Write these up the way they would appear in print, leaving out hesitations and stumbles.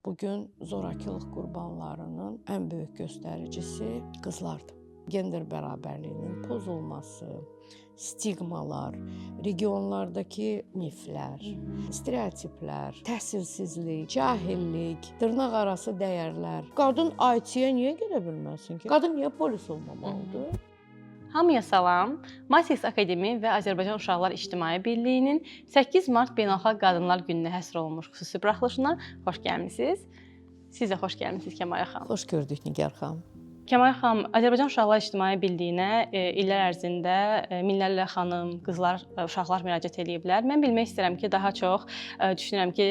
Bugün zorakılıq qurbanlarının ən böyük göstəricisi qızlardır. Gender bərabərliyinin pozulması, stigmalar, regionlardakı miflər, stereotiplər, təhsilsizlik, cahillik, dırnaq arası dəyərlər. Qadın IT-yə niyə gedə bilməsin ki? Qadın niyə polis olmamalıdır? Hamıya salam. Matrix Akademi və Azərbaycan Uşaqlar İctimai Birliyinin 8 mart Beynəlxalq Qadınlar Gününə həsr olunmuş xüsusi buraxılışına xoş gəlmisiniz. Siz də xoş gəlmisiniz, Kəmalə xanım. Xoş gördük, Nigar xanım. Kəmalə xanım, Azərbaycan Uşaqlar İctimai Birliyinə illər ərzində minlərlə xanım, qızlar, uşaqlar müraciət eləyiblər. Mən bilmək istəyirəm ki, daha çox düşünürəm ki,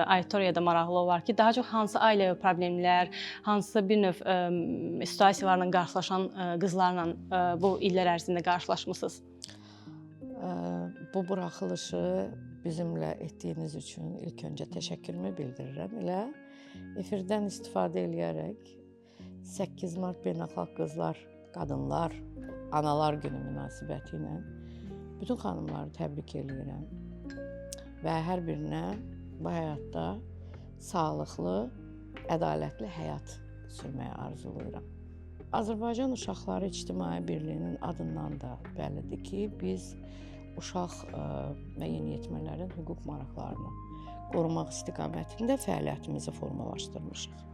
auditoriyada maraqlı olar ki, daha çox hansı ailəvi problemlər, hansı bir növ situasiyalarla qarşılaşan qızlarla bu illər ərzində qarşılaşmısınız? Bu buraxılışı bizimlə etdiyiniz üçün ilk öncə təşəkkürümü bildirirəm. Elə efirdən istifadə eləyərək 8 mart Beynəlxalq Qızlar, Qadınlar, Analar Günü münasibəti ilə bütün xanımları təbrik eləyirəm və hər birinə bu həyatda sağlıqlı, ədalətli həyat sürməyi arzulayıram. Azərbaycan Uşaqları İctimai Birliyinin adından da bəllidir ki, biz uşaq və yeniyetmələrin hüquq maraqlarını qorumaq istiqamətində fəaliyyətimizi formalaşdırmışıq.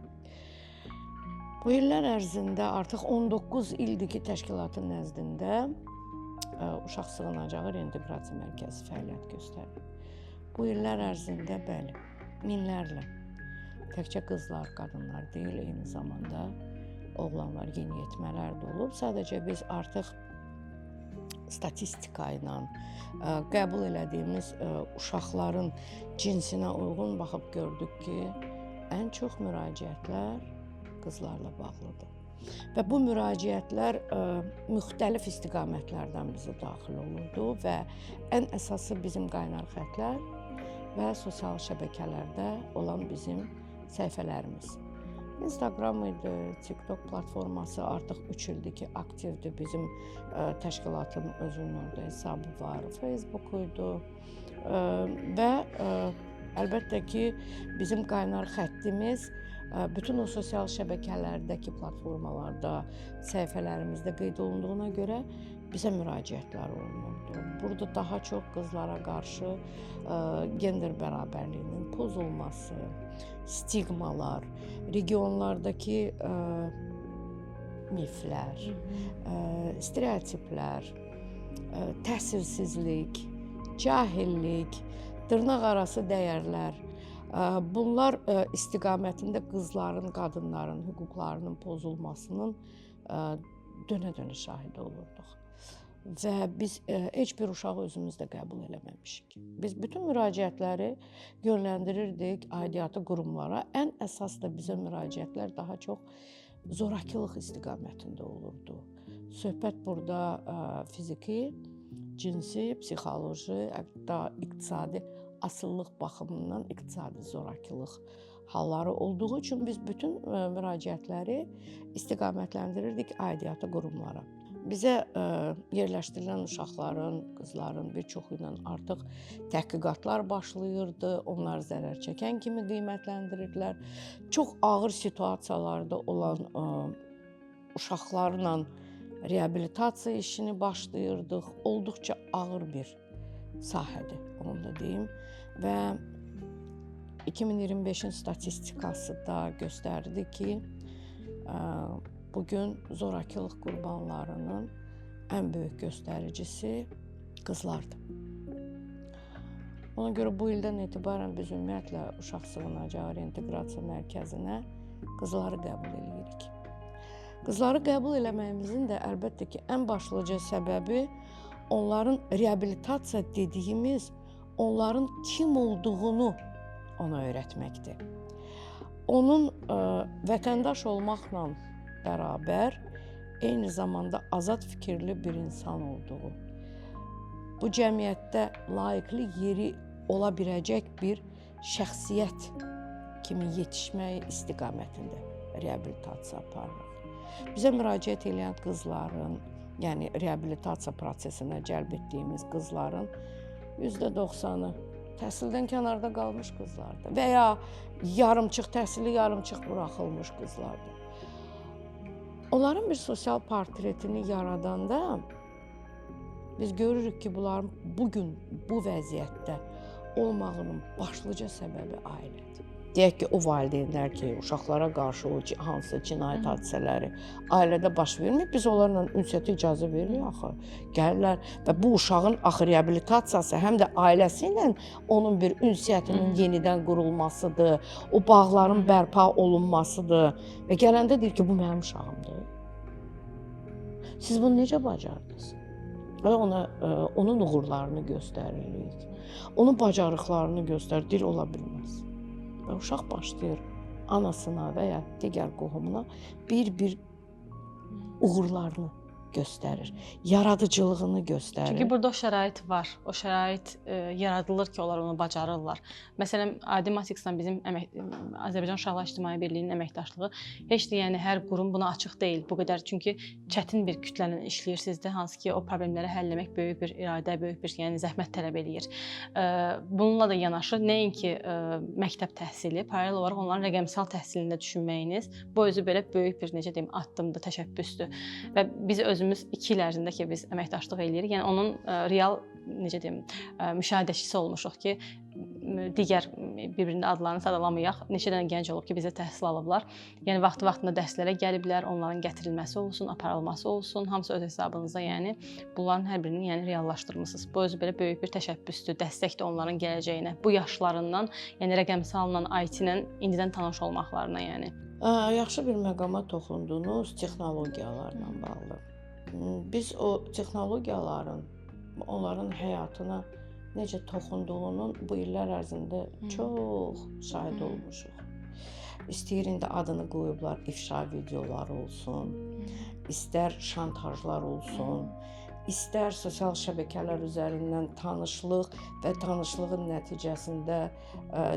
Bu illər ərzində artıq 19 ildir ki, təşkilatın nəzdində Uşaq Sığınacağı Reinteqrasiya Mərkəzi fəaliyyət göstərir. Bu illər ərzində, bəli, minlərlə təkcə qızlar, qadınlar deyil, eyni zamanda oğlanlar, yeniyetmələr də olub. Sadəcə biz artıq statistika ilə qəbul elədiyimiz uşaqların cinsinə uyğun baxıb gördük ki, ən çox müraciətlər qızlarla bağlıdır. Və bu müraciətlər müxtəlif istiqamətlərdən bizə daxil olurdu və ən əsası bizim qaynar xətlər və sosial şəbəkələrdə olan bizim səhifələrimiz. Instagram idi, TikTok platforması artıq 3 ildir ki, aktivdir. Bizim təşkilatın özünün orada hesabı var, Facebook idi və əlbəttə ki, bizim qaynar xəttimiz bütün o sosial şəbəkələrdəki platformalarda, səhifələrimizdə qeyd olunduğuna görə bizə müraciətlər olunurdu. Burada daha çox qızlara qarşı gender bərabərliyinin pozulması, stigmalar, regionlardakı miflər, stereotiplər, təhsilsizlik, cahillik, dırnaq arası dəyərlər, bunlar istiqamətində qızların, qadınların hüquqlarının pozulmasının dönə-dönə şahidi olurduq. Və biz heç bir uşağı özümüz də qəbul eləməmişik. Biz bütün müraciətləri yönləndirirdik aidiyyatı qurumlara. Ən əsas da bizə müraciətlər daha çox zorakılıq istiqamətində olurdu. Söhbət burada fiziki, cinsi, psixoloji, hətta iqtisadi asılılıq baxımından iqtisadi zorakılıq halları olduğu üçün biz bütün müraciətləri istiqamətləndirirdik aidiyyatı qurumlara. Bizə yerləşdirilən uşaqların, qızların bir çoxu ilə artıq təhqiqatlar başlayırdı, onlar zərər çəkən kimi qiymətləndirirdilər. Çox ağır situasiyalarda olan uşaqlarla reabilitasiya işini başlayırdıq. Olduqca ağır bir sahədir, onu da deyim. Və 2025-in statistikası da göstərdi ki, bugün zorakılıq qurbanlarının ən böyük göstəricisi qızlardır. Ona görə bu ildən etibarən biz ümumiyyətlə Uşaq Sığınacağı Reinteqrasiya Mərkəzinə qızları qəbul eləyirik. Qızları qəbul eləməyimizin də əlbəttə ki, ən başlıca səbəbi onların reabilitasiya dediyimiz, onların kim olduğunu ona öyrətməkdir. Onun vətəndaş olmaqla bərabər eyni zamanda azad fikirli bir insan olduğu, bu cəmiyyətdə layiqli yeri ola biləcək bir şəxsiyyət kimi yetişməyi istiqamətində reabilitasiya aparırıq. Bizə müraciət edən qızların, yəni reabilitasiya prosesinə cəlb etdiyimiz qızların %90-ı Təhsildən kənarda qalmış qızlardır və ya yarımçıq təhsili yarımçıq buraxılmış qızlardır. Onların bir sosial portretini yaradanda biz görürük ki, bunların bu gün bu vəziyyətdə olmağının başlıca səbəbi ailədir. Deyək ki, o valideynlər ki, uşaqlara qarşı o hansısa cinayət hadisələri ailədə baş vermir, biz onlarla ünsiyyətə icazə veririk axı. Gəlirlər və bu uşağın axı reabilitasiyası həm də ailəsi ilə onun bir ünsiyyətinin yenidən qurulmasıdır, o bağların bərpa olunmasıdır və gələndə deyir ki, bu mənim uşağımdır. Siz bunu necə bacardınız? Və ona onun uğurlarını göstəririk. Onun bacarıqlarını göstərir, deyir, ola bilməz. Və uşaq başlayır anasına və ya digər qohumuna bir-bir uğurlarını göstərir, yaradıcılığını göstərir. Çünki burada o şərait var. O şərait yaradılır ki, onlar onu bacarırlar. Məsələn, Adi Matrix-la bizim Azərbaycan Uşaqlar İctimai Birliyinin əməkdaşlığı heç də, yəni hər qurum buna açıq deyil. Bu qədər, çünki çətin bir kütlə ilə işləyirsiniz də, hansı ki, o problemləri həll etmək böyük bir iradə, böyük bir, yəni zəhmət tələb eləyir. Bununla da yanaşı nəinki məktəb təhsili, paralel olaraq onların rəqəmsal təhsilini də düşünməyiniz, bu özü belə böyük bir, necə deyim, addımdır, təşəbbüsdür. Və biz özümüz 2 il ərzində ki, biz əməkdaşlıq eləyirik. Yəni onun real, necə deyim, müşahidəçisi olmuşuq ki, digər bir-birinin adlarını sadalamayaq. Neçə dənə gənc olub ki, bizə təhsil alıblar. Yəni vaxtı-vaxtında dərslərə gəliblər, onların gətirilməsi olsun, aparılması olsun, hamısı öz hesabınıza, yəni bunların hər birini yəni reallaşdırmısınız. Bu özü belə böyük bir təşəbbüsdür, dəstəkdir onların gələcəyinə. Bu yaşlarından, yəni rəqəmsalla, IT ilə indidən tanış olmaqlarına, yəni. Yaxşı bir məqama toxundunuz texnologiyalarla bağlı. Biz o texnologiyaların onların həyatına necə toxunduğunun bu illər ərzində çox şahid olmuşuq. İstəyir indi adını qoyublar ifşa videoları olsun, istər şantajlar olsun, istər sosial şəbəkələr üzərindən tanışlıq və tanışlığın nəticəsində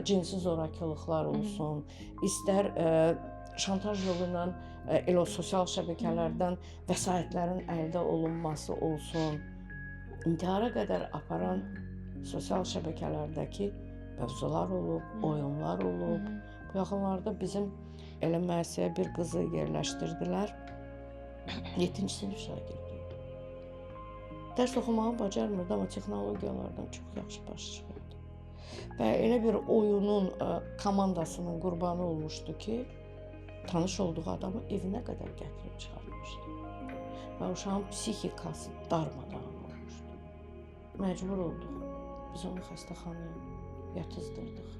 cinsi zorakılıqlar olsun, istər şantaj yolu ilə elə o sosial şəbəkələrdən vəsaitlərin əldə olunması olsun, intihara qədər aparan sosial şəbəkələrdəki mövzular olub, oyunlar olub. Bu yaxınlarda bizim elə müəssisəyə bir qızı yerləşdirdilər. 7-ci sinif şagirdi idi. Dərs oxumağı bacarmırdı, amma texnologiyalardan çox yaxşı baş çıxırdı. Və elə bir oyunun komandasının qurbanı olmuşdu ki, tanış olduğu adamı evinə qədər gətirib çıxartmışdı. Və uşağın psixikası darmadağın olmuşdu. Məcbur olduq. Biz onu xəstəxanaya yatızdırdıq.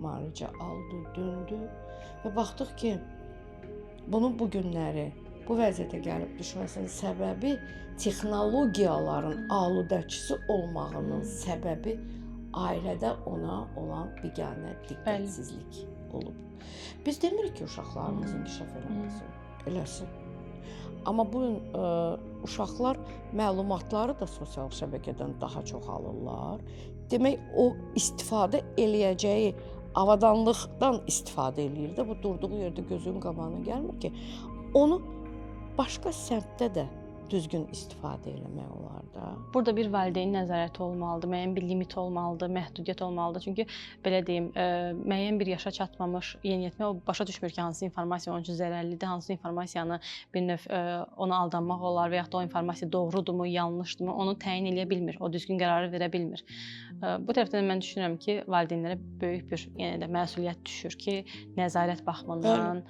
Müalicə aldı, döndü və baxdıq ki, bunun bu günləri bu vəziyyətə gəlib düşməsinin səbəbi texnologiyaların aludəçisi olmağının səbəbi ailədə ona olan biganə diqqətsizlik olub. Biz demirik ki, uşaqlarımız inkişaf eləməsin, eləsin. Amma bu gün uşaqlar məlumatları da sosial şəbəkədən daha çox alırlar. Demək, o istifadə eləyəcəyi avadanlıqdan istifadə eləyir də, bu durduğu yerdə gözünün qabağına gəlmir ki, onu başqa səmtdə də düzgün istifadə eləmək olar da. Burada bir valideyn nəzarəti olmalıdır, müəyyən bir limit olmalıdır, məhdudiyyət olmalıdır. Çünki belə deyim, müəyyən bir yaşa çatmamış yeniyetmə o başa düşmür ki, hansı informasiya onun üçün zərərlidir, hansı informasiyanı bir növ ona aldanmaq olar və yaxud da o informasiya doğrudurmu, yanlışdırmı, onu təyin eləyə bilmir, o düzgün qərarı verə bilmir. Bu tərəfdən də mən düşünürəm ki, valideynlərə böyük bir yenə də məsuliyyət düşür ki, nəzarət baxımından.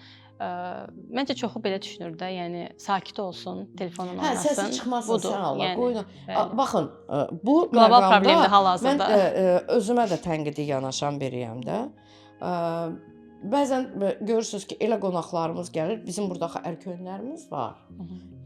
Məncə çoxu belə düşünür də, yəni sakit olsun, telefonla Hə, oynasın. səsi çıxmasın, Budur, sən Allah, yəni, qoyun. Bəli. Baxın, bu qlobal məqamda problemdir hal-hazırda. Mən özümə də tənqidi yanaşan biriyəm də. Bəzən görürsünüz ki, elə qonaqlarımız gəlir, bizim burada axı ərköyünlərimiz var.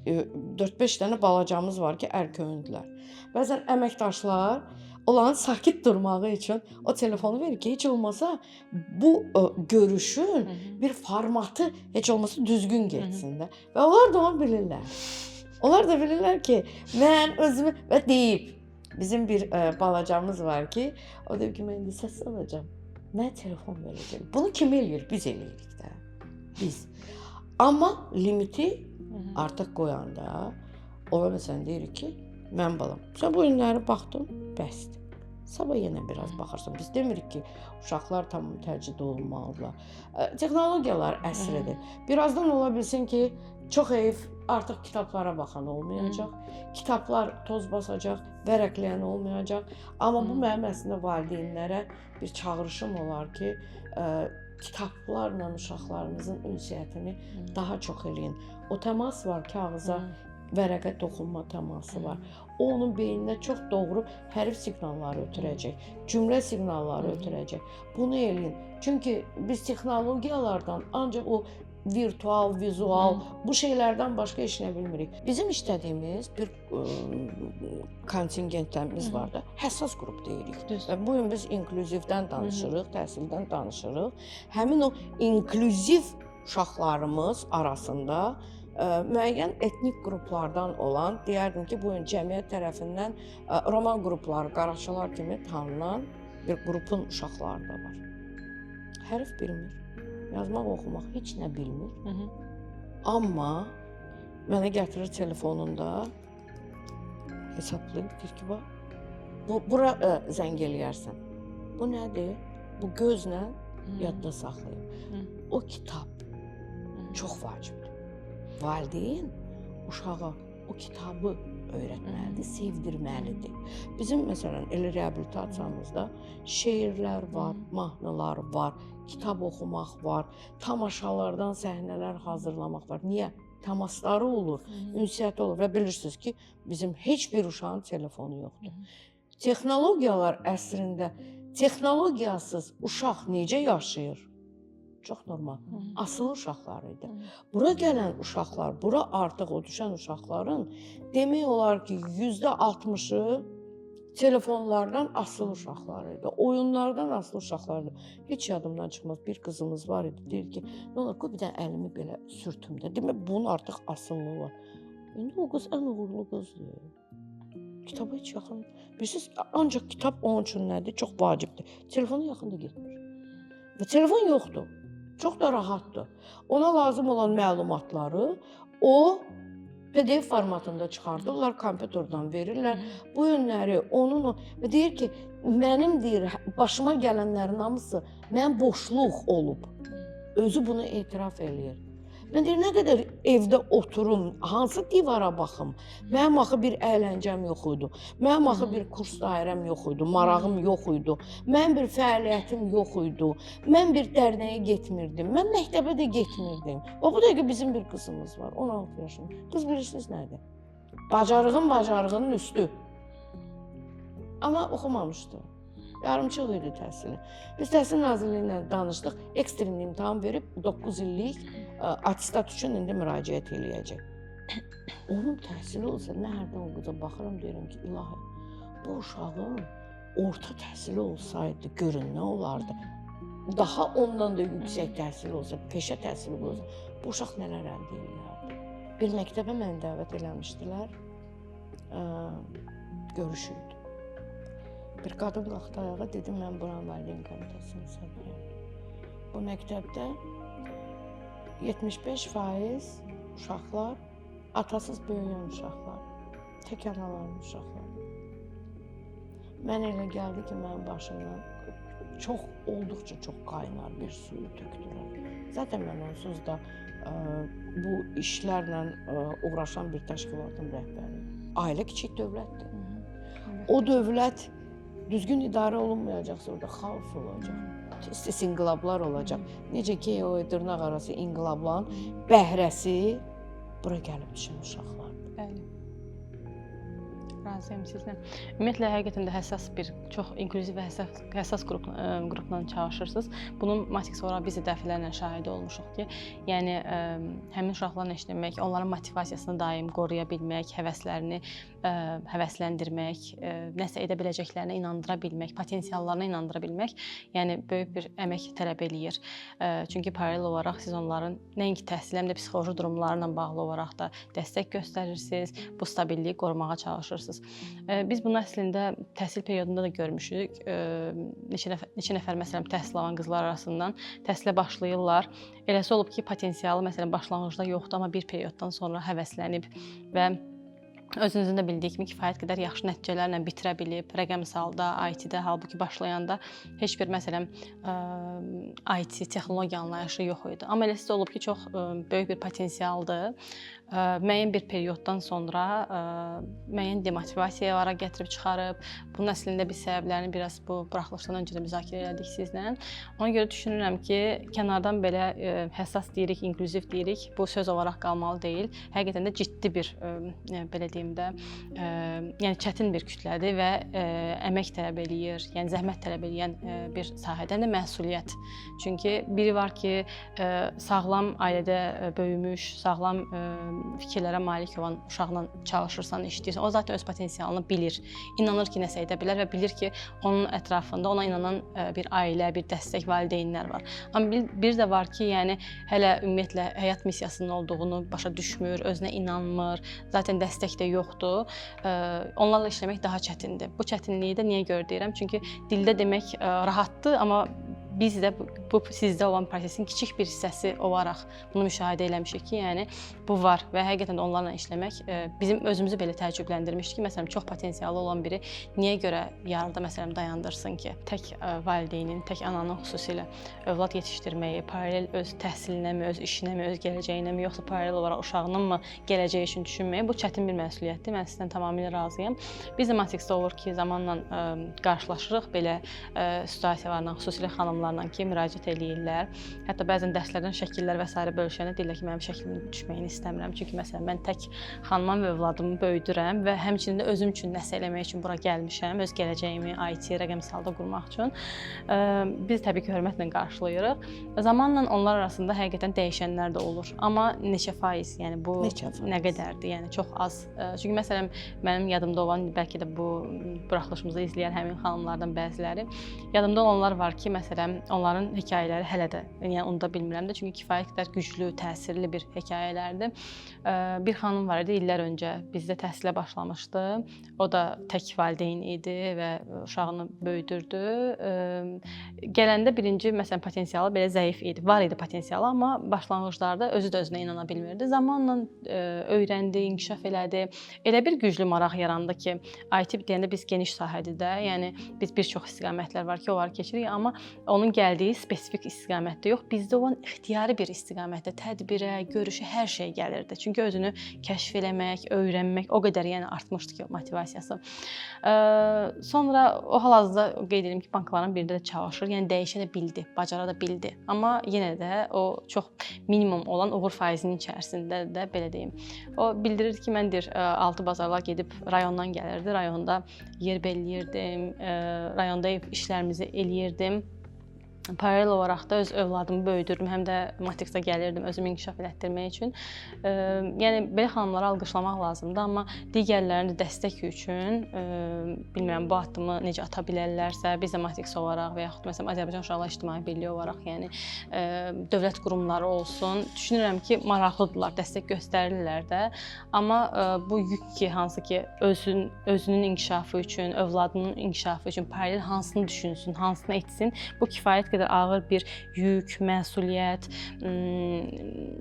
4-5 dənə balacamız var ki, ərköyündürlər. Bəzən əməkdaşlar onların sakit durmağı üçün o telefonu verir ki, heç olmasa bu görüşün bir formatı heç olmasa düzgün getsin də. Və onlar da onu bilirlər. Onlar da bilirlər ki, mən özümü və deyib bizim bir balacamız var ki, o deyib ki, mən indi səs alacağam. Mən telefon verəcəm. Bunu kim eləyir? Biz eləyirik də. Biz. Amma limiti artıq qoyanda ona məsələn deyirik ki, mən balam, sən bu günləri baxdın, bəsdir. Sabah yenə biraz baxarsan. Biz demirik ki, uşaqlar tam təcrid olunmalıdırlar. Texnologiyalar əsridir. Birazdan ola bilsin ki, çox heyf, artıq kitablara baxan olmayacaq. Kitablar toz basacaq, vərəqləyən olmayacaq. Amma bu mənim əslində valideynlərə bir çağırışım olar ki, kitablarla uşaqlarınızın ünsiyyətini daha çox eləyin. O təmas var, kağıza, vərəqə toxunma təması var. O onun beyninə çox doğru hərf siqnalları ötürəcək, cümlə siqnalları ötürəcək. Bunu eləyin. Çünki biz texnologiyalardan ancaq o virtual, vizual bu şeylərdən başqa heç nə bilmirik. Bizim işlədiyimiz bir kontingentlərimiz var da, həssas qrup deyirik. Və bu gün biz inklüzivdən danışırıq, təhsildən danışırıq. Həmin o inklüziv uşaqlarımız arasında müəyyən etnik qruplardan olan, deyərdim ki, bu gün cəmiyyət tərəfindən roman qrupları, qaraçılar kimi tanınan bir qrupun uşaqları da var. Hərf bilmir, yazmaq, oxumaq heç nə bilmir. Amma mənə gətirir telefonunda, hesablayıb, deyir ki, bax, bura zəng eləyərsən. Bu nədir? Bu gözlə yadda saxlayır. O kitab çox vacibdir. Valideyn uşağa o kitabı öyrətməlidir, sevdirməlidir. Bizim məsələn elə reabilitasiyamızda şeirlər var, mahnılar var, kitab oxumaq var, tamaşalardan səhnələr hazırlamaq var. Niyə? Təmasları olur, ünsiyyəti olur və bilirsiniz ki, bizim heç bir uşağın telefonu yoxdur. Texnologiyalar əsrində texnologiyasız uşaq necə yaşayır? Çox normal. Asılı uşaqlar idi. Bura gələn uşaqlar, bura artıq o düşən uşaqların demək olar ki, %60-ı telefonlardan asılı uşaqlar idi. Oyunlardan asılı uşaqlar idi. Heç yadımdan çıxmaz. Bir qızımız var idi. Deyir ki, nə olar, qoy bir dənə əlimi belə sürtüm də. Demək, bunun artıq asılılığı var. İndi o qız ən uğurlu qızdır. Kitaba heç yaxın. Bilirsiniz, ancaq kitab onun üçün nədir? Çox vacibdir. Telefona yaxın da getmir. Və telefon yoxdur. Çox da rahatdır. Ona lazım olan məlumatları o PDF formatında çıxardırlar, kompüterdən verirlər. Bu günləri onun və deyir ki, mənim deyir başıma gələnlərin hamısı mənim boşluq olub. Özü bunu etiraf eləyir. Mən deyir, nə qədər evdə oturum, hansı divara baxım? Mənim axı bir əyləncəm yox idi. Mənim axı bir kurs dairəm yox idi, marağım yox idi. Mənim bir fəaliyyətim yox idi. Mən bir dərnəyə getmirdim. Mən məktəbə də getmirdim. O bu dəqiqə bizim bir qızımız var, 16 yaşında. Qız bilirsiniz nədir? Bacarığın bacarığının üstü. Amma oxumamışdı. Yarımçıq idi təhsili. Biz Təhsil Nazirliyi ilə danışdıq. Ekstren imtahan verib 9 illik attestat üçün indi müraciət eləyəcək. Onun təhsili olsa, nə hərdən o qıza baxıram, deyirəm ki, ilahi, bu uşağın orta təhsili olsaydı, görün nə olardı. Daha ondan da yüksək təhsili olsa, peşə təhsili olsa, bu uşaq nələr əldə eləyərdi. Bir məktəbə məni dəvət eləmişdilər. Görüş idi. Bir qadın qalxdı ayağa, dedi, mən buranın valideyn komitəsinin sədriyəm. Bu məktəbdə 75% uşaqlar atasız böyüyən uşaqlar, tək anaların uşaqları. Mən elə gəldi ki, mənim başımdan çox, olduqca çox qaynar bir suyu tökdülər. Zaten mən onsuz da bu işlərlə uğraşan bir təşkilatın rəhbəriyəm. Ailə kiçik dövlətdir. O dövlət düzgün idarə olunmayacaqsa orada xaos olacaq. Tez-tez inqilablar olacaq. Necə ki, o dırnaq arası inqilabların bəhrəsi bura gəlib düşən uşaqlardır. Bəli. Razıyam sizlə. Ümumiyyətlə həqiqətən də həssas bir, çox inklüziv və həssas qrupla çalışırsınız. Bunun matrix olaraq biz də dəfələrlə şahidi olmuşuq ki, yəni həmin uşaqlarla işləmək, onların motivasiyasını daim qoruya bilmək, həvəslərini həvəsləndirmək, nəsə edə biləcəklərinə inandıra bilmək, potensiallarına inandıra bilmək, yəni böyük bir əmək tələb eləyir. Çünki paralel olaraq siz onların nəinki təhsil, həm də psixoloji durumları ilə bağlı olaraq da dəstək göstərirsiniz, bu stabilliyi qorumağa çalışırsınız. Biz bunu əslində təhsil periodunda da görmüşük. Neçə nəfər məsələn təhsil alan qızlar arasından təhsilə başlayırlar. Eləsi olub ki, potensialı məsələn başlanğıcda yoxdur, amma bir perioddan sonra həvəslənib və Özünüzün də bildiyi kimi kifayət qədər yaxşı nəticələrlə bitirə bilib, rəqəmsalda, IT-də, halbuki başlayanda heç bir məsələn IT texnologiya anlayışı yox idi. Amma elə sizə olub ki, çox böyük bir potensialdır. Müəyyən bir perioddan sonra müəyyən demotivasiyalara gətirib çıxarıb. Bunun əslində biz səbəblərini biraz bu buraxılışdan öncə də müzakirə elədik sizlə. Ona görə düşünürəm ki, kənardan belə həssas deyirik, inklüziv deyirik, bu söz olaraq qalmalı deyil. Həqiqətən də ciddi bir belə deyim də, yəni çətin bir kütlədir və əmək tələb eləyir, yəni zəhmət tələb eləyən bir sahədə, həm də məsuliyyət. Çünki biri var ki, sağlam ailədə böyümüş, sağlam fikirlərə malik olan uşaqla çalışırsan, işləyirsən, o zaten öz potensialını bilir, inanır ki, nəsə edə bilər və bilir ki, onun ətrafında ona inanan bir ailə, bir dəstək valideynlər var. Amma bir də var ki, yəni hələ ümumiyyətlə həyat missiyasının olduğunu başa düşmür, özünə inanmır, zaten dəstək də yoxdur. Onlarla işləmək daha çətindir. Bu çətinliyi də niyə görə deyirəm? Çünki dildə demək rahatdır, amma biz də bu sizdə olan prosesin kiçik bir hissəsi olaraq bunu müşahidə eləmişik ki, yəni bu var və həqiqətən də onlarla işləmək bizim özümüzü belə təəccübləndirmişdi ki, məsələn çox potensialı olan biri niyə görə yarıda məsələn dayandırsın ki, tək valideynin, tək ananın xüsusilə övlad yetişdirməyi, paralel öz təhsilinə mi, öz işinə mi, öz gələcəyinə mi, yoxsa paralel olaraq uşağının mı gələcəyi üçün düşünməyi, bu çətin bir məsuliyyətdir. Mən sizdən tamamilə razıyam. Biz də Matrixdə olur ki, zamanla qarşılaşırıq belə situasiyalarla, xüsusilə xanımlarla ki, müraciət eləyirlər. Hətta bəzən dərslərdən şəkillər və sairə bölüşəndə deyirlər ki, mənim şəklimin düşməyini istəmirəm. Çünki məsələn mən tək xanımam və övladımı böyüdürəm və həmçinin də özüm üçün nəsə eləmək üçün bura gəlmişəm, öz gələcəyimi IT rəqəmsalda qurmaq üçün. Biz təbii ki, hörmətlə qarşılayırıq. Zamanla onlar arasında həqiqətən dəyişənlər də olur. Amma neçə faiz, yəni bu Neçə faiz? Nə qədərdir? Yəni çox az. Çünki məsələn mənim yadımda olan, bəlkə də bu buraxılışımızı izləyən həmin xanımlardan bəziləri, yadımda olanlar var ki, məsələn onların hekayələri hələ də, yəni onu da bilmirəm də, çünki kifayət qədər güclü, təsirli bir hekayələrdir. Bir xanım var idi, illər öncə bizdə təhsilə başlamışdı. O da tək valideyn idi və uşağını böyüdürdü. Gələndə birinci məsələn potensialı belə zəif idi. Var idi potensialı, amma başlanğıclarda özü də özünə inana bilmirdi. Zamanla öyrəndi, inkişaf elədi. Elə bir güclü maraq yarandı ki, IT deyəndə biz geniş sahədir də, yəni biz bir çox istiqamətlər var ki, onları keçirik, amma onun gəldiyi spesifik istiqamətdə yox, bizdə olan ixtiyari bir istiqamətdə tədbirə, görüşə, hər şey gəlirdi. Çünki özünü kəşf eləmək, öyrənmək o qədər yəni artmışdı ki, motivasiyası. Sonra o hal-hazırda qeyd edim ki, bankların birində də çalışır, yəni dəyişə də bildi, bacara da bildi. Amma yenə də o çox minimum olan uğur faizinin içərisində də belə deyim. O bildirirdi ki, mən deyir, 6 bazarlar gedib rayondan gəlirdi, rayonda yer belləyirdim, rayonda ev işlərimizi eləyirdim. Paralel olaraq da öz övladımı böyüdürdüm, həm də Matrixdə gəlirdim özümü inkişaf elətdirmək üçün. Yəni belə xanımları alqışlamaq lazımdır, amma digərlərinin də dəstək üçün bilmirəm bu addımı necə ata bilərlərsə, biz də Matrix olaraq və yaxud məsələn Azərbaycan Uşaqlar İctimai Birliyi olaraq, yəni dövlət qurumları olsun, düşünürəm ki, maraqlıdırlar, dəstək göstərirlər də. Amma bu yük ki, hansı ki özünün inkişafı üçün, övladının inkişafı üçün paralel hansını düşünsün, hansını etsin, bu kifayət qədər ağır bir yük, məsuliyyət,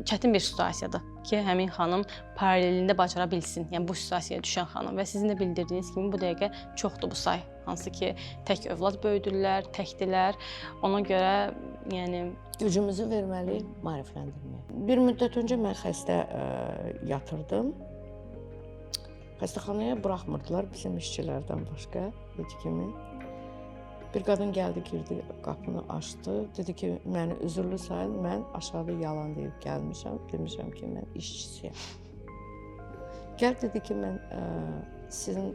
çətin bir situasiyadır ki, həmin xanım paralelində bacara bilsin. Yəni bu situasiyaya düşən xanım və sizin də bildirdiyiniz kimi bu dəqiqə çoxdur bu say. Hansı ki, tək övlad böyüdürlər, təkdilər. Ona görə yəni gücümüzü verməliyik maarifləndirməyə. Bir müddət öncə mən xəstə yatırdım. Xəstəxanaya buraxmırdılar bizim işçilərdən başqa heç kimi. Bir qadın gəldi, girdi, qapını açdı. Dedi ki, məni üzürlü sayın, mən aşağıda yalan deyib gəlmişəm. Demişəm ki, mən işçisiyəm. Gəl dedi ki, mən sizin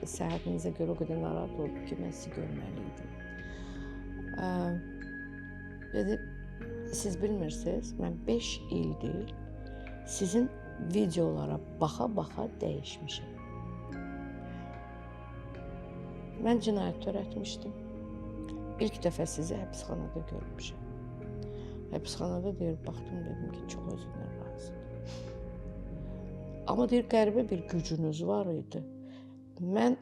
səhhətinizə görə o qədər narahat oldum ki, mən sizi görməli idim. Dedi, siz bilmirsiniz, mən 5 ildir sizin videolara baxa-baxa dəyişmişəm. Mən cinayət törətmişdim. İlk dəfə sizi həbsxanada görmüşəm. Həbsxanada deyir, baxdım, dedim ki, çox özümdən razıyam. Amma deyir, qəribə bir gücünüz var idi. Mən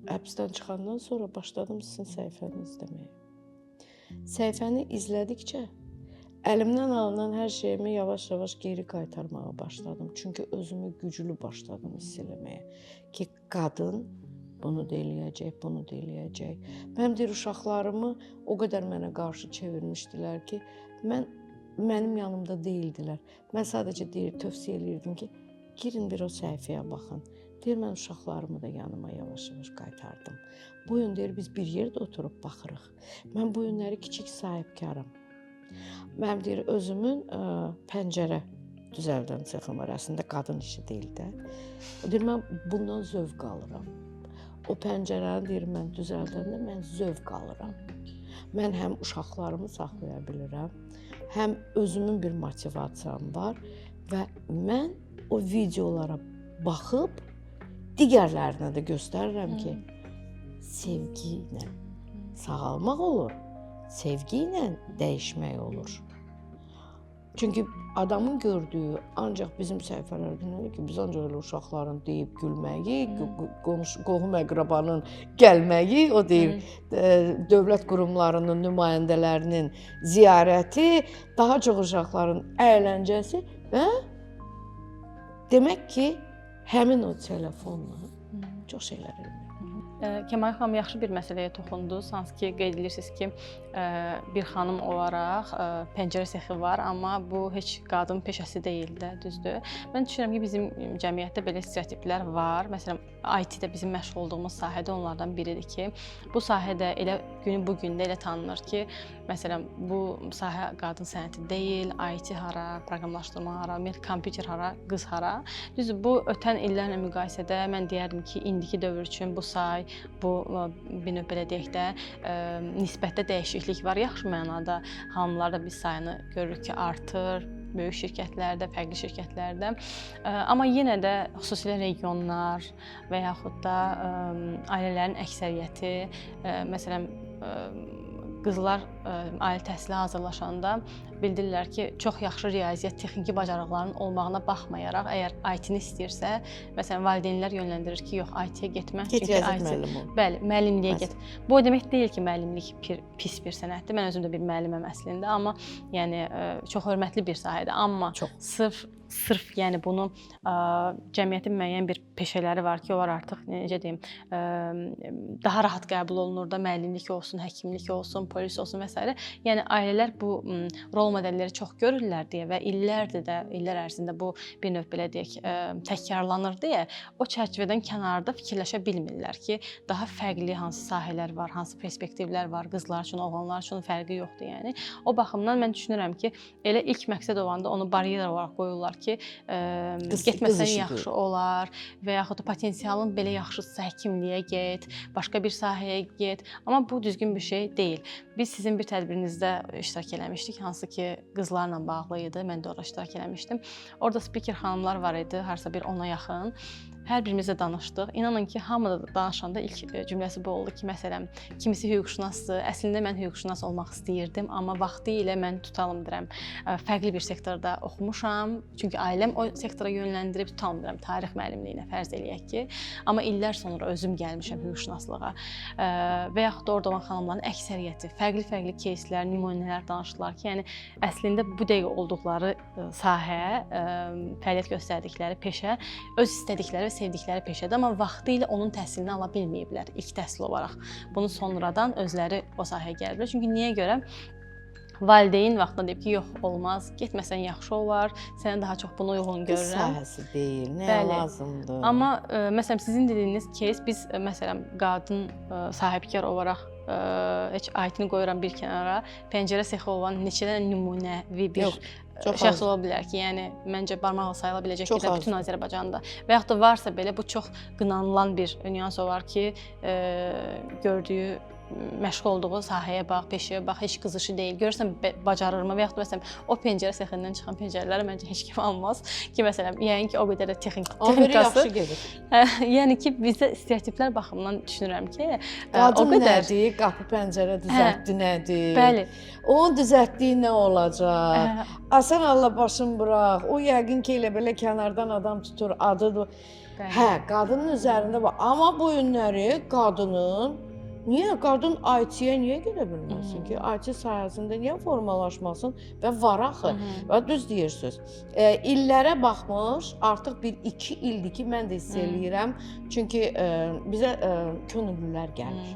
həbsdən çıxandan sonra başladım sizin səhifəni izləməyə. Səhifəni izlədikcə Əlimdən alınan hər şeyimi yavaş-yavaş geri qaytarmağa başladım. Çünki özümü güclü başladım hiss eləməyə ki, qadın bunu da eləyəcək, bunu da eləyəcək. Mənim deyir uşaqlarımı o qədər mənə qarşı çevirmişdilər ki, mənim yanımda deyildilər. Mən sadəcə deyir, tövsiyə eləyirdim ki, girin bir o səhifəyə baxın. Deyir, mən uşaqlarımı da yanıma yavaş-yavaş qaytardım. Bu gün deyir, biz bir yerdə oturub baxırıq. Mən bu günləri kiçik sahibkarım. Mənim deyir, özümün pəncərə düzəldən sexim var. Əslində qadın işi deyil də. Deyir, mən bundan zövq alıram. O pəncərəni deyir, mən düzəldəndə mən zövq alıram. Mən həm uşaqlarımı saxlaya bilirəm, həm özümün bir motivasiyam var və mən o videolara baxıb digərlərinə də göstərirəm ki, sevgi ilə sağalmaq olur, sevgi ilə dəyişmək olur. Çünki adamın gördüyü ancaq bizim səhifələrdə nədir ki, biz ancaq elə uşaqların deyib gülməyi, qohum əqrabanın gəlməyi, o deyir, dövlət qurumlarının nümayəndələrinin ziyarəti, daha çox uşaqların əyləncəsi və demək ki, həmin o telefonla çox şeylər eləmək. Kəmalə xanım yaxşı bir məsələyə toxundunuz. Hansı ki, qeyd edirsiniz ki, bir xanım olaraq pəncərə sexi var, amma bu heç qadın peşəsi deyil də, düzdür? Mən düşünürəm ki, bizim cəmiyyətdə belə stereotiplər var. Məsələn, IT-də bizim məşğul olduğumuz sahədə onlardan biridir ki, bu sahədə elə günü bu gündə elə tanınır ki, məsələn, bu sahə qadın sənəti deyil, IT hara, proqramlaşdırma hara, ümumiyyətlə kompüter hara, qız hara. Düzdür, bu ötən illərlə müqayisədə mən deyərdim ki, indiki dövr üçün bu say, bu bir növ belə deyək də, nisbətdə dəyişiklik var. Yaxşı mənada xanımlarda biz sayını görürük ki, artır böyük şirkətlərdə, fərqli şirkətlərdə. Amma yenə də xüsusilə regionlar və yaxud da ailələrin əksəriyyəti, məsələn, qızlar ali təhsilə hazırlaşanda bildirirlər ki, çox yaxşı riyaziyyat, texniki bacarıqlarının olmağına baxmayaraq, əgər IT-ni istəyirsə, məsələn, valideynlər yönləndirir ki, yox, IT-yə getmə. Get riyaziyyat müəllimi ol. Bəli, müəllimliyə get. Bu o demək deyil ki, müəllimlik pis bir sənətdir. Mən özüm də bir müəlliməm əslində, amma yəni çox hörmətli bir sahədir. Amma çox. Sırf yəni bunu cəmiyyətin müəyyən bir peşələri var ki, onlar artıq necə deyim, daha rahat qəbul olunur da, müəllimlik olsun, həkimlik olsun, polis olsun və s. Yəni ailələr bu rol modelləri çox görürlər deyə və illərdir də, illər ərzində bu bir növ belə deyək, təkrarlanır deyə o çərçivədən kənarda fikirləşə bilmirlər ki, daha fərqli hansı sahələr var, hansı perspektivlər var, qızlar üçün, oğlanlar üçün fərqi yoxdur yəni. O baxımdan mən düşünürəm ki, elə ilk məqsəd olanda onu baryer olaraq qoyurlar ki, getməsən yaxşı olar və yaxud da potensialın belə yaxşıdırsa həkimliyə get, başqa bir sahəyə get. Amma bu düzgün bir şey deyil. Biz sizin bir tədbirinizdə iştirak eləmişdik, hansı ki qızlarla bağlı idi. Mən də orada iştirak eləmişdim. Orada spiker xanımlar var idi, harasa bir 10-a yaxın. Hər birimizlə danışdıq. İnanın ki, hamı da danışanda ilk cümləsi bu oldu ki, məsələn, kimisi hüquqşünasdır. Əslində mən hüquqşünas olmaq istəyirdim, amma vaxtilə mən tutalım deyirəm, fərqli bir sektorda oxumuşam. Çünki ailəm o sektora yönləndirib, tutalım deyirəm, tarix müəllimliyinə fərz eləyək ki, amma illər sonra özüm gəlmişəm hüquqşünaslığa. Və yaxud da orada olan xanımların əksəriyyəti fərqli-fərqli keyslər, nümunələr danışdılar ki, yəni əslində bu dəqiqə olduqları sahə, fəaliyyət göstərdikləri peşə öz istədikləri və sevdikləri peşədir, amma vaxtilə onun təhsilini ala bilməyiblər ilk təhsil olaraq. Bunu sonradan özləri o sahəyə gəliblər. Çünki niyə görə? Valideyn vaxtında deyib ki, yox, olmaz, getməsən yaxşı olar, sənə daha çox bunu uyğun görürəm. Sahəsi deyil, nəyə lazımdır? Amma məsələn, sizin dediyiniz keys, biz məsələn, qadın sahibkar olaraq heç IT-ni qoyuram bir kənara, pəncərə sexi olan neçədən nümunəvi bir yox, şəxs ola bilər ki, yəni məncə barmaqla sayıla biləcək qədər bütün Azərbaycanda. Və yaxud da varsa belə bu çox qınanılan bir nüans olar ki, gördüyü, məşğul olduğu sahəyə bax, peşəyə bax, heç qız işi deyil. Görürsən bacarırmı və yaxud da məsələn o pəncərə sexindən çıxan pəncərələri məncə heç kim almaz ki, məsələn, yəqin ki, o qədər də texnikası yaxşı gedir. Yəni ki, bizdə stereotiplər baxımından düşünürəm ki, qadın o qədər nədir, qapı pəncərə düzəltdi nədir? Bəli. Onun düzəltdiyi nə olacaq? Asan Allah başın bıraq. O yəqin ki, elə belə kənardan adam tutur, adıdır. Hə, qadının üzərində var. Amma bu günləri qadının Niyə qadın IT-yə niyə gedə bilməsin ki? IT sahəsində niyə formalaşmasın və var axı. Və düz deyirsiniz. İllərə baxmış, artıq bir 2 ildir ki, mən də hiss eləyirəm. Çünki bizə könüllülər gəlir.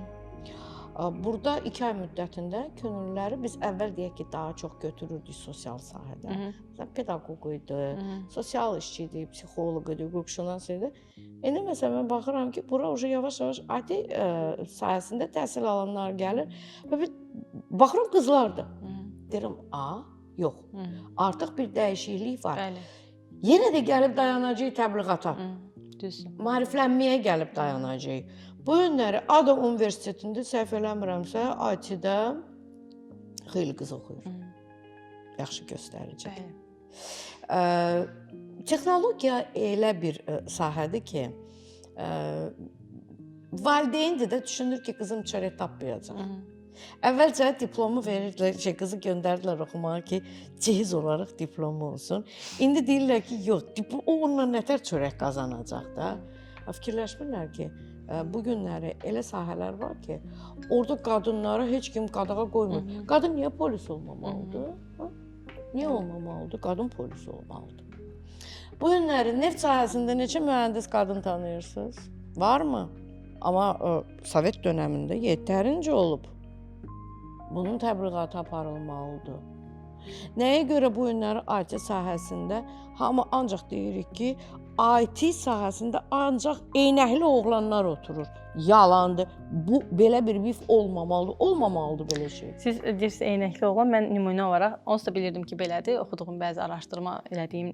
Burada 2 ay müddətində könüllüləri biz əvvəl deyək ki, daha çox götürürdük sosial sahədə. Məsələn, pedaqoq idi, sosial işçi idi, psixoloq idi, hüquqşünas idi. İndi məsələn mən baxıram ki, bura uje yavaş-yavaş IT sahəsində təhsil alanlar gəlir və bir baxıram qızlardır. Deyirəm, a, yox. Artıq bir dəyişiklik var. Bəli. Yenə də gəlib dayanacaq təbliğata. Düzdür. Maariflənməyə gəlib dayanacaq. Bu günləri ADA Universitetində səhv eləmirəmsə, IT-də xeyli qız oxuyur. Yaxşı göstərici. Bəli. Texnologiya elə bir sahədir ki, valideyn də düşünür ki, qızım çörək tapmayacaq. Əvvəlcə diplomu verirdilər, qızı göndərdilər oxumağa ki, cehiz olaraq diplomu olsun. İndi deyirlər ki, yox, o onunla nətər çörək qazanacaq da. Fikirləşmirlər ki, bu günləri elə sahələr var ki, orada qadınlara heç kim qadağa qoymur. Qadın niyə polis olmamalıdır? Ha? Niyə olmamalıdır? Qadın polis olmalıdır. Bu günləri neft sahəsində neçə mühəndis qadın tanıyırsınız? Varmı? Amma Sovet dönəmində yetərincə olub. Bunun təbliğatı aparılmalıdır. Nəyə görə bu günləri IT sahəsində hamı ancaq deyirik ki, IT sahəsində ancaq eynəkli oğlanlar oturur. Yalandır. Bu belə bir mif olmamalıdır. Olmamalıdır belə şey. Siz deyirsiniz eynəkli oğlan, mən nümunə olaraq onsuz da bilirdim ki, belədir. Oxuduğum bəzi araşdırma elədiyim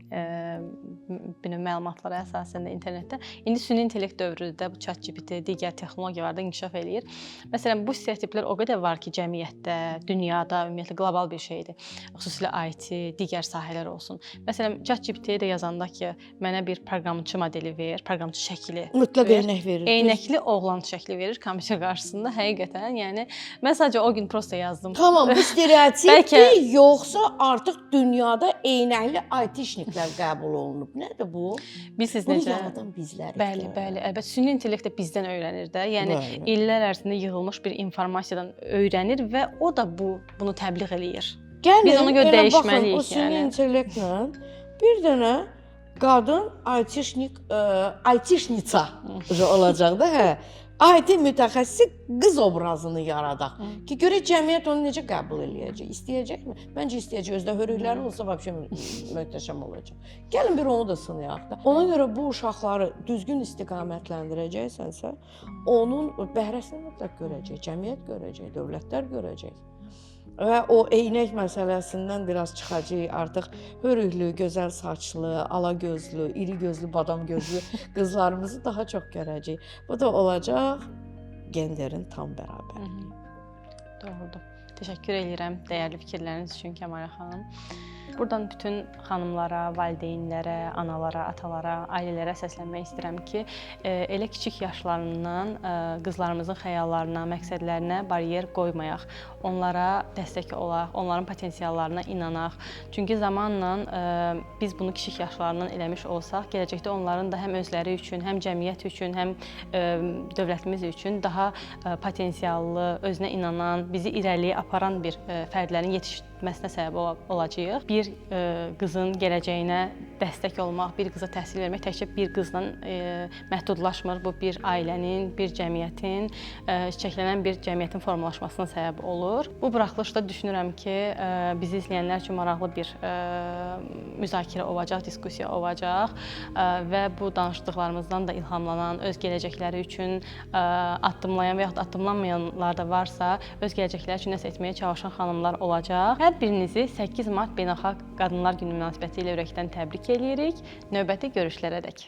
bir növ məlumatlara əsasən də internetdə. İndi süni intellekt dövrüdür də, bu ChatGPT, digər texnologiyalar da inkişaf eləyir. Məsələn, bu stereotiplər o qədər var ki, cəmiyyətdə, dünyada, ümumiyyətlə qlobal bir şeydir. Xüsusilə IT, digər sahələr olsun. Məsələn, ChatGPT-yə də yazanda ki, mənə bir proqramçı modeli ver, proqramçı şəkli Mütləq ver. eynək verir. Eynəkli oğlan şəkli verir kompüter qarşısında. Həqiqətən, yəni mən sadəcə o gün prosta yazdım. Tamam, bu stereotipdir, Bəlkə- yoxsa artıq dünyada eynəkli IT-şniklər qəbul olunub. Nədir bu? Bilirsiniz Bunu necə? yaradan bizlərik. Bəli, bəli. Əlbəttə süni intellekt də bizdən öyrənir də. Yəni Bəli. illər ərzində yığılmış bir informasiyadan öyrənir və o da bunu təbliğ eləyir. Gəlin, Biz ona görə elə baxın, dəyişməliyik o süni yəni. intellektlə bir dənə qadın IT-şnik, IT-şnitsa olacaq da, hə. IT mütəxəssisi qız obrazını yaradaq. Ki görək cəmiyyət onu necə qəbul eləyəcək, istəyəcəkmi? Məncə istəyəcək. Özdə hörükləri olsa vəbşə möhtəşəm olacaq. Gəlin bir onu da sınayaq da. Ona görə bu uşaqları düzgün istiqamətləndirəcəksənsə, onun bəhrəsini mütləq görəcək, cəmiyyət görəcək, dövlətlər görəcək. Və o eynək məsələsindən biraz çıxacağıq. Artıq hörüklü, gözəl saçlı, ala gözlü, iri gözlü, badam gözlü qızlarımızı daha çox görəcəyik. Bu da olacaq genderin tam bərabərliyi. Doğrudur. Təşəkkür edirəm dəyərli fikirləriniz üçün Kəmalə xanım. Buradan bütün xanımlara, valideynlərə, analara, atalara, ailələrə səslənmək istəyirəm ki, elə kiçik yaşlarından qızlarımızın xəyallarına, məqsədlərinə baryer qoymayaq. Onlara dəstək olaq, onların potensiallarına inanaq. Çünki zamanla biz bunu kiçik yaşlarından eləmiş olsaq, gələcəkdə onların da həm özləri üçün, həm cəmiyyət üçün, həm dövlətimiz üçün daha potensiallı, özünə inanan, bizi irəliyə aparan bir fərdlərin yetişməsinə səbəb olacağıq. Bir qızın gələcəyinə dəstək olmaq, bir qıza təhsil vermək təkcə bir qızla məhdudlaşmır. Bu bir ailənin, bir cəmiyyətin, çiçəklənən bir cəmiyyətin formalaşmasına səbəb olur. Bu buraxılışda düşünürəm ki, bizi izləyənlər üçün maraqlı bir müzakirə olacaq, diskussiya olacaq və bu danışdıqlarımızdan da ilhamlanan, öz gələcəkləri üçün addımlayan və yaxud addımlanmayanlar da varsa, öz gələcəkləri üçün nəsə etməyə çalışan xanımlar olacaq. Hər birinizi 8 mart Beynəlxalq Qadınlar Günü münasibətilə ürəkdən təbrik eləyirik. Növbəti görüşlərədək.